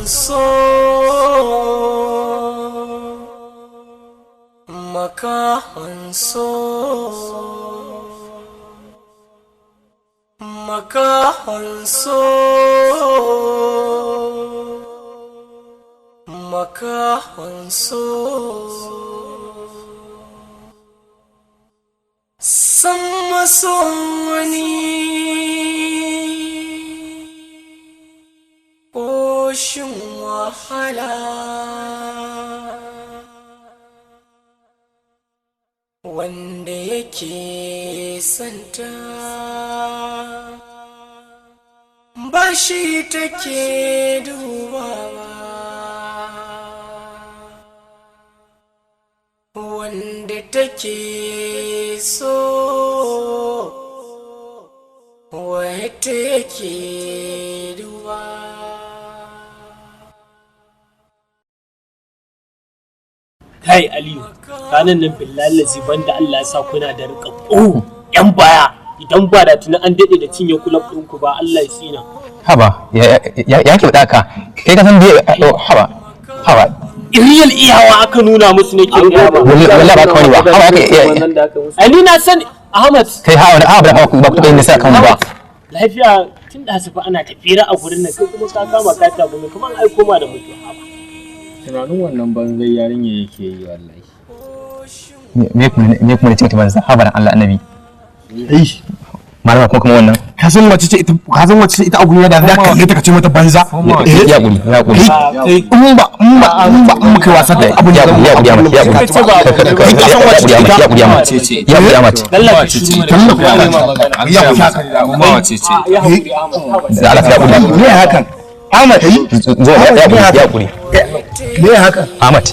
so, makahon so, makahon so, makahon so. San maso wani ƙoshin wahala, wanda yake santa ba shi take dubawa, wanda take so wata yake duba. Kai Aliyu, ranar nan billahi lazi banda Allah ya sa kuna da riƙaƙƙu yan baya, idan ba da tuni an daɗe da cinye kulab ɗinku ba, Allah ya tsina. Haba, ya ke faɗa ka kai ka san dai, haba haba. Real iyawa aka nuna musu nake gaya ma. Wallahi ba ka wani ba, haba ya ke. Ai ni na sani Ahmad. Kai ha wani haba ba ku taɓa yin nisa kan ba. Lafiya tun da asuba ana tafira a gurin nan, kai kuma ka kama ka tafi mai kamar ai koma da mutu, haba. Tunanin wannan banzai yarinya yake yi wallahi. Me kuma da cikin banza, haba dan Allah annabi. Eh, malama kuma wannan. Ka san wace ce ita? Ka san wace ce ita a gurina da za ka kalle ta ka ce mata banza? Ya guri ya guri. In ba in muka yi wasa da abin da Ya guri ya guri ya guri. Ka san wace ce ita? Ya guri ya mace ya guri ya mace. Allah ka shiru mana. Ya ku haka. Kuma wace ce? Ya haƙuri Ahmad, haba. Da Allah ya guri. Me hakan? Ahmad, zo ya guri ya guri. Me hakan? Ahmad.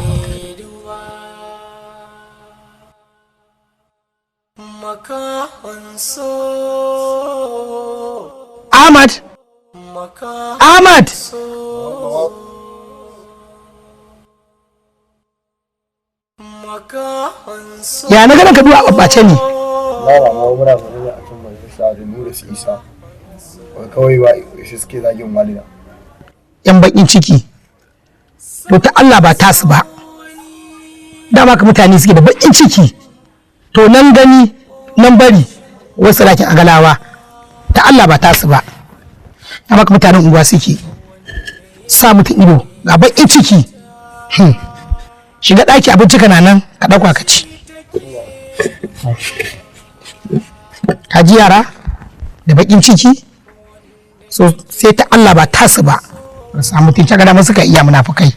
Makahon so, Ahmad! Makahon Ahmad! so, makahon so. Ya na ganin ka biyu a ɓace ne. Lara ma muna zaune ne a kan majalisa da Nura su Isa. Wai kawai wa shi suke zagin walida. Yan baƙin ciki. To ta Allah ba tasu ba. Dama ka mutane suke da baƙin ciki. To nan gani nan bari wasu rakin agalawa. Ta Allah ba tasu ba. Dama ka mutanen unguwa suke. Sa mutum ido ga baƙin ciki. Shiga ɗaki, abinci kana nan ka ɗauka ka ci. Ka ji yara da baƙin ciki? So sai ta Allah ba tasu ba. Ba samu mutum ta gada suka iya munafukai.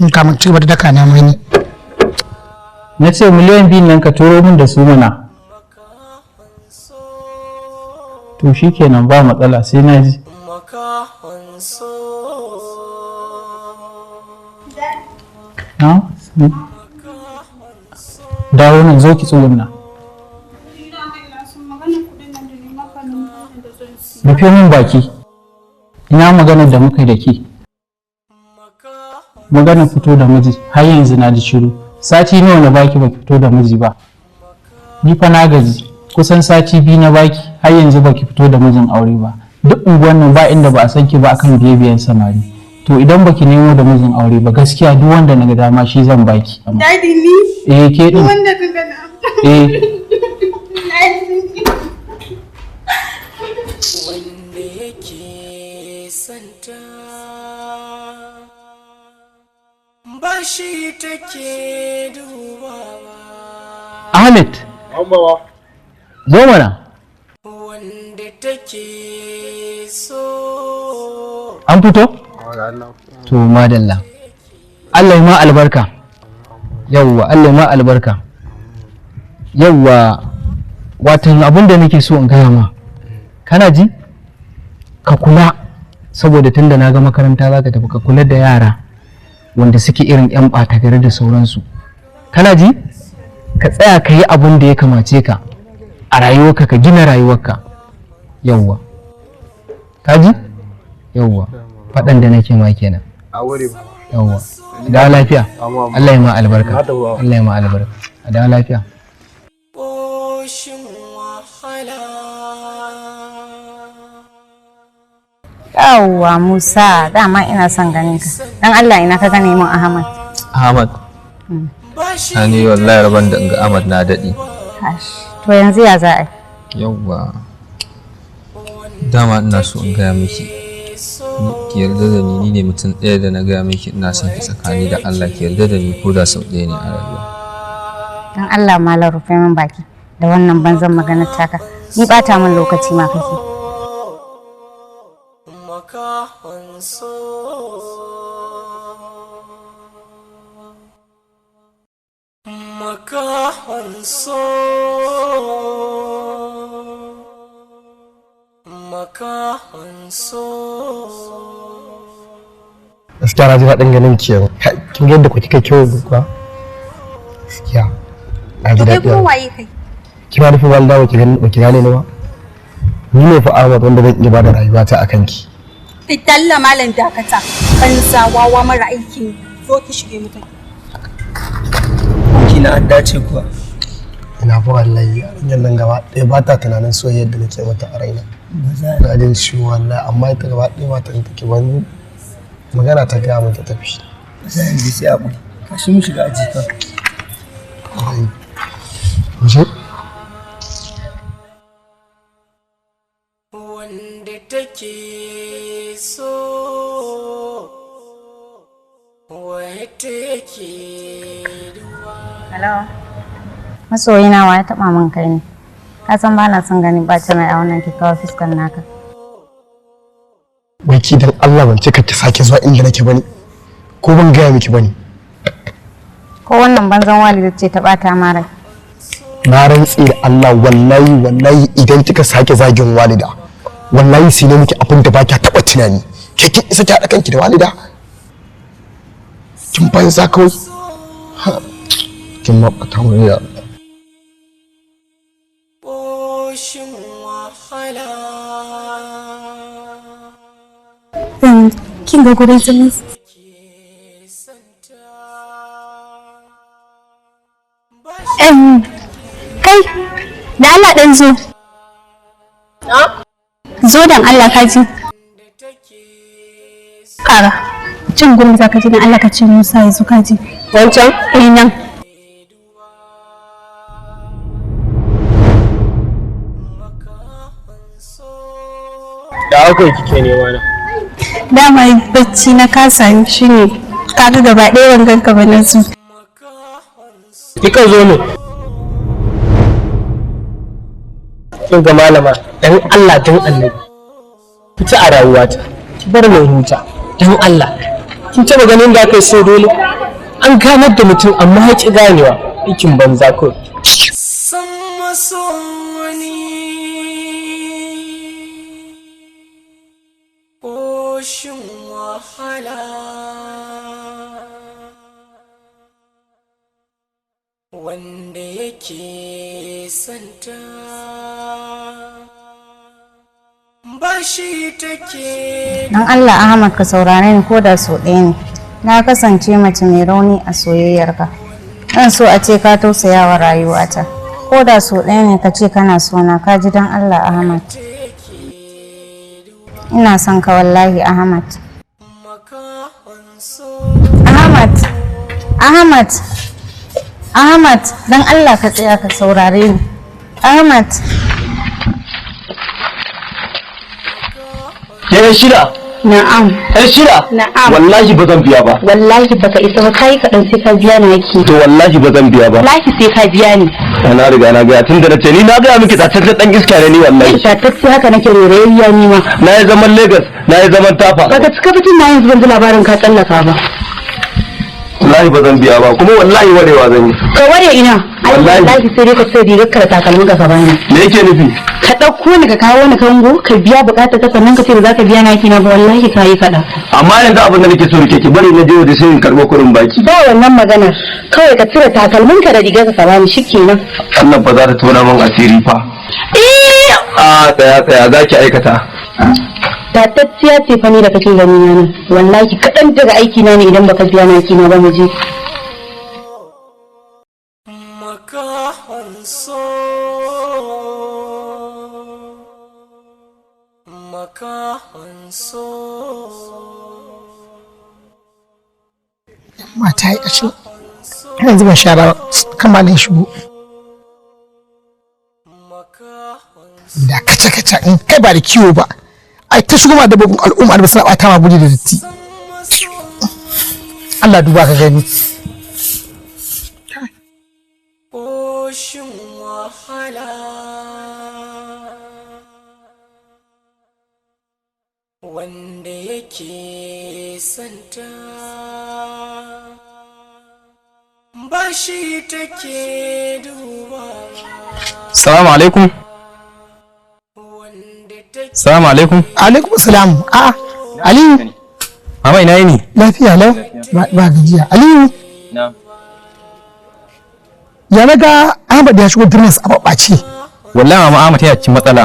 In kamun ci gaba da daka na mani. Na ce miliyan 2 nan ka turo min da su mana. To shi kenan, ba matsala, sai na ji. Makahon so. Na? Dawo nan, zo ki tsugunna. Rufe min baki. Ina maganar da muka yi da ke? Maganar fito da miji, har yanzu na ji shiru. Sati nawa na baki baki fito da miji ba? Ni fa na gaji. Kusan sati 2 na baki, har yanzu baki fito da mijin aure ba. Duk unguwan nan ba inda ba a san ki ba akan biye-biyen samari. To idan baki nemo da mijin aure ba, gaskiya duk wanda na ga dama shi zan baki. Daddy, ni? Eh, ke din. Wanda ka gana. Eh. Wanda yake santa ba shi take dubawa. Ahmed, zo mana. Wanda take so. An fito? To madalla. Allah ya ma albarka. Yawwa, Allah ya ma albarka. Yawwa, watan abin da nake so in gaya ma. Kana ji? Ka kula, saboda tunda na ga makaranta za ka tafi, ka kula da yara wanda suke irin 'yan ɓata gari da sauransu. Kana ji? Ka tsaya ka yi abin da ya kamace ka a rayuwarka, ka gina rayuwarka. Yawwa. Ka ji? Yawwa. Faɗan da nake ma kenan. A wuri ba. Yawwa. Dawo lafiya. Allah ya ma albarka. Allah ya ma albarka. A dawo lafiya. Ƙoshin wahala. Yawwa Musa, dama ina son ganin ka. Dan Allah, ina ka gane min Ahmad? Ahmad. Ani wallahi rabon da in ga Ahmad na daɗe. Kash, to yanzu ya za a yi? Yawwa. Dama ina so in gaya miki. Ki yarda da ni, ni ne mutum ɗaya da na gaya miki ina son ki tsakani da Allah. Ki yarda da ni ko da sau ɗaya ne a rayuwa. Dan Allah malam, rufe min baki da wannan banzan maganar taka. Ni bata min lokaci ma kake. Makahon so, makahon so, makahon so. Gaskiya na ji daɗin ganin ki yau. Kai, kin ga yadda ku kika kyau kuwa? Gaskiya na ji To kai daɗi kuma yau. waye kai? Kina nufin walda ba ki gani, ba ki gane ni ba? Ni ne fa Ahmad, wanda zan iya bada rayuwata akan ki. Fitalla malam, dakata. Banza, wawa mara aikin. Zo ki shige mutum. Kina an dace kuwa. Ina fa wallahi yarinyar nan gaba ɗaya ba ta tunanin soyayyar da nake mata a raina. Ina jin ciwo wallahi, amma ita gaba ɗaya ba ta take wani magana, ta gaya min ta tafi. Za yanzu sai abu kashi mu shiga aji fa. Ai. Mu je. Wanda take so, wata yake. Hello. Masoyina, wa ya taɓa min kai ne? Ka san ba na son ganin ɓacin rai a wannan kyakkyawar fuskar naka. Wai ki dan Allah, ban cika ki sake zuwa inda nake bane, ko ban gaya miki bane? Ko wannan banzan walida ce ta ɓata ma rai? Na rantse da Allah, wallahi wallahi, idan kika sake zagin walida, wallahi sai ne miki abin da ba kya taɓa tunani. Ke kin isa ki haɗa kanki da walida? Kin banza kawai. Ha, kin maɓata mu ya. Ƙoshin wahala. Kin ga gurin zaman? Kai, da Allah dan zo. Zo dan Allah ka ji. Kara. Cin gurin za ka ji, dan Allah ka ce Musa ya zo, ka ji. Wancan? Eh, nan. Da aka yi kike nema na? Dama bacci na kasa shi ne. Kaga gaba ɗaya ban ganka ba na zo. Kika zo ne. Kin ga malama, dan Allah dan Annabi. Fita a rayuwata. Ki bar ni in huta. Dan Allah. Kin taba ganin da kai so dole? An ganar da mutum amma ya ki ganewa. Aikin banza kawai. San masoani, ƙoshin wahala, wanda yake santa ba shi take. Dan Allah Ahmad, ka saurare ni ko da sau ɗaya ne. Na kasance mace mai rauni a soyayyarka. Zan so a ce ka tausaya wa rayuwata. Ko da sau ɗaya ne ka ce kana sona, ka ji dan Allah Ahmad. Ina son ka wallahi Ahmad. Ahmad, Ahmad, Ahmad, dan Allah ka tsaya ka saurare ni. Ahmad. Ke shida. Na'am. Yar shida. Na'am. Wallahi ba zan biya ba. Wallahi baka isa ba, kai kaɗan, sai ka biya ni yake. To wallahi ba zan biya ba. Wallahi sai ka biya ni. Na riga na gaya tun da na ce ni na gaya miki tataccen dan iska ne ni wallahi. Tatacce haka nake rerayya ni ma. Na yi zaman Lagos, na yi zaman Tafa. Baka cika fitin na yanzu ban ji labarin ka tsallaka ba. Wallahi ba zan biya ba, kuma wallahi warewa zan yi. Ka ware ina? Ai Wallahi. wallahi sai dai ka sai rigar ka da takalmin ka ka bani. Me yake nufi? Ka ɗauko ni ka kawo ni kango, ka biya buƙatar ka, sannan ka ce ba za ka biya naki na ba, wallahi ka yi kaɗan. Amma yanzu abin da nake so rike ki bari na je waje sai in karɓo kuɗin baki. Ba wannan maganar, kawai ka cire takalmin ka da rigar ka ka bani shikenan. Allah ba za ta tona min asiri fa. A tsaya tsaya, za ki aikata. Tatacciya ce fa ni da kake gani na nan. Wallahi kaɗan daga aiki na ne idan baka biya naki na ba, mu je. Makahon so, Makahon so. Mata yi ƙashi har yanzu ban sha ba, kan ma na shigo da kaca kaca in kai ba da kiwo ba, ai ta shigo ma dabbobin al'umma da suna ɓata ma guri da datti. Allah duba ka gani. Ƙoshin wahala wanda yake santa ba shi take duba. Salamu alaikum. Salamu alaikum. Alaikum salam. A Aliyu. Mama, ina yini? Lafiya lau, ba gajiya, Aliyu. Na. Ya naga Ahmad ya shigo birnin a ɓaɓɓace? Wallahi mama, Ahmad yana cikin matsala.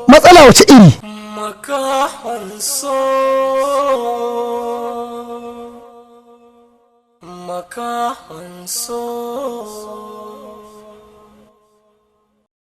Matsala wace iri? Makahon so, makahon so.